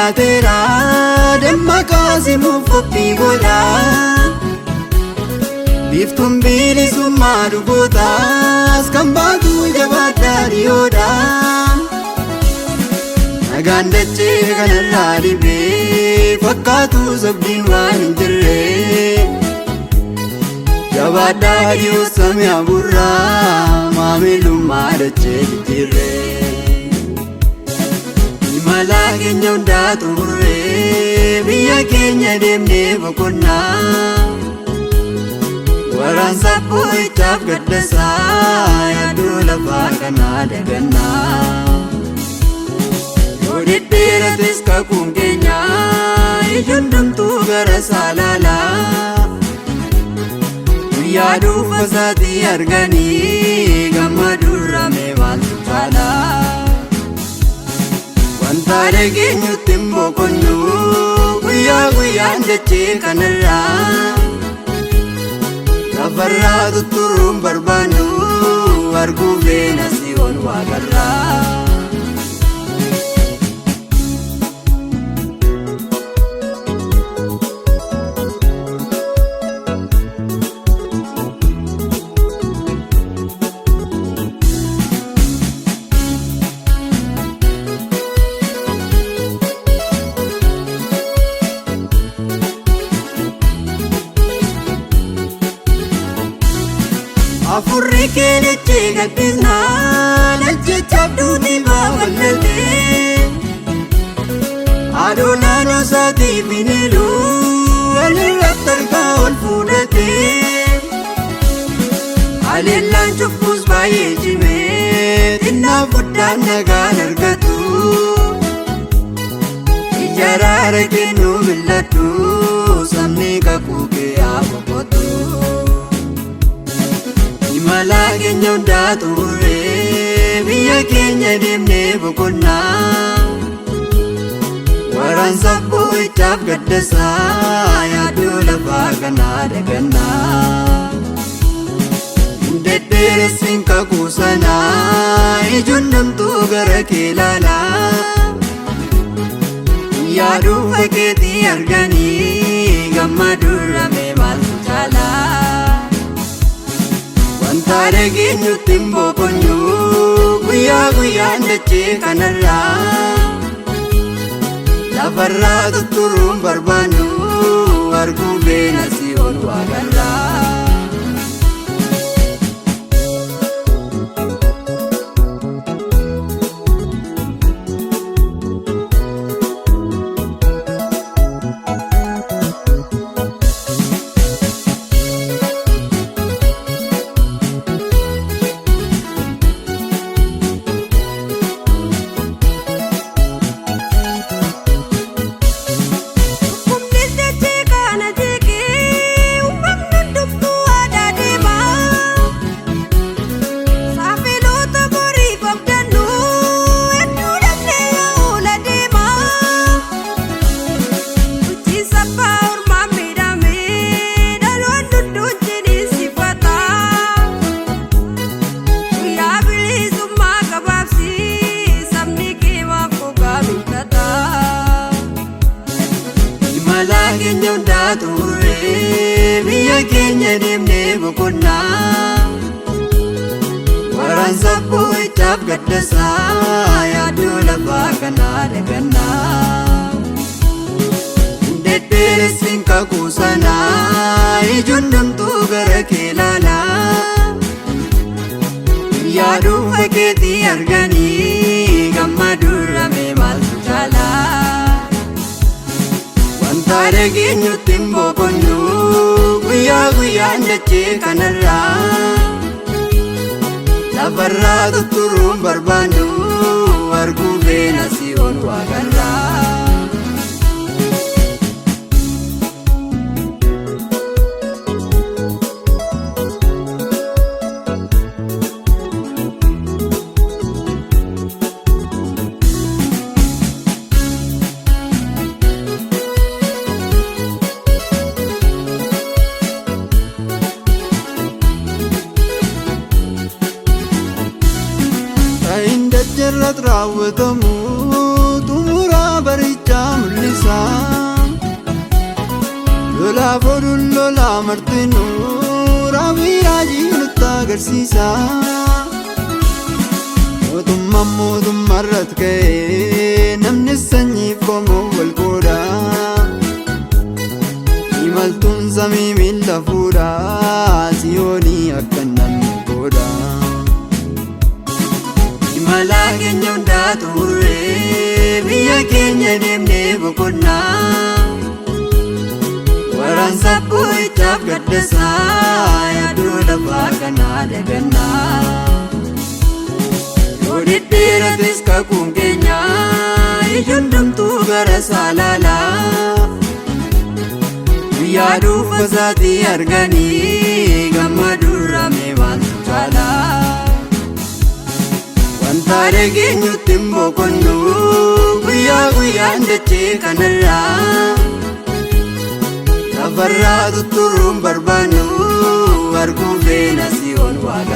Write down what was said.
Dhiyaateera dammaqaa simuuf qophii godhaa. Biiftuun bilisummaa dhugootaas kan baatu jabaadhaa dhiyoodha. Nagaan dachee kanarraa dhibee fakkaatu sabdiin waan hin jirre. Jabaadhaa dhiyoo samii aburraa maamilummaa dachee jijjiirre. Imala keenya hundaa xumurree biyya keenya deemnee boqonnaa. Waraansa boo'ichaaf gaddasaa yaaddoo lafaa kanaa dagannaa. Yoo dhedheerates kakuun keenya iji hundumtuu gara isaa laalaa. Guyyaa dhufa isaatii arganii gammaduurra mee maaltu caalaa? Wanta dhageenyutti hin boqonnu guyyaa guyyaan dachee kanarraa. Lafarraa tutturuun barbaannu arguu feena si'oon waaqarraa. Afurri kee dachee gaddisnaan ajjechaaf duuti babal'atee. Haadhoo naannoo isaatiif hin hilu walirratti harkaa ol fuudhatee. Haleellaan cubbuus baay'ee cimee xinnaaf guddaan nagaan argatu. Ija araara kennuu mil'adhu sabni kakuu kee haa boqotu. Imala keenya hundaa xumurree biyya keenya deemnee boqonnaa. Waraansa boo'ichaaf gaddasaa yaaddoo lafaa kanaa dagannaa. Hin dhedheeressin kakuu sanaa iji hundumtuu gara kee ilaalaa. Guyyaa dhufa keetii arganii gammaduurra mee maaltu caalaa? Wanta dhageenyutti hin boqonnu guyyaa guyyaan dachee kanarraa. Lafarraa tutturuun barbaannu arguu feena si'oon waaqarraa. Dhukkubnis dachee kana jeeqee uumamni hundumtuu aadaa deema. Saafiloota boriif abdannu hedduu dhabnee oola deema. Bulchiinsa abbaa ormaan miidhamee dhaloonni hunduu jiniinsifata. Guyyaa bilisummaa gabaabsi sabni keemaaf gogaa bitata. Imala keenya hundaa xumurree biyya keenya deemnee boqonnaa. Waraansa boo'ichaaf gaddasaa yaaddoo lafaa kanaa dagannaa. Hin dhedheeressin kakuu sanaa iji hundumtuu gara kee ilaalaa. Guyyaa dhufa keetii arganii gammaduurra mee maaltu caalaa? Wanta dhageenyutti hin boqonnu guyyaa guyyaan dachee kanarraa. Lafarraa tutturuun barbaannu arguu feena si'oon waaqarraa. Ta'in dacharratti raawwatamu xumuraa baricha. guddaa mul'isa. Lolaaf oduun lolaa martinuu raawwii raajii nutti agarsiisa. Mootummaan mootummaarratti ka'ee namni sanyiif qomoo wal qooda. Imaltuun samii miila fuudha siyoonii akka namni godha. Imala keenya hundaa xumurree biyya keenya deemnee boqonnaa. Waraansa boo'ichaaf gaddasaa yaaddoo lafaa kanaa dagannaa. Yoo dhedheerates kakuun keenya ijji hundumtuu gara saalaalaa. Guyyaa dhufa isaatii arganii gammaduurra mee maaltu caalaa? Wanta dhageenyutti hin boqonnu guyyaa guyyaan dachee kanarraa. Lafarraa tutturuun barbaannu arguun feena si'oon waaqarraa.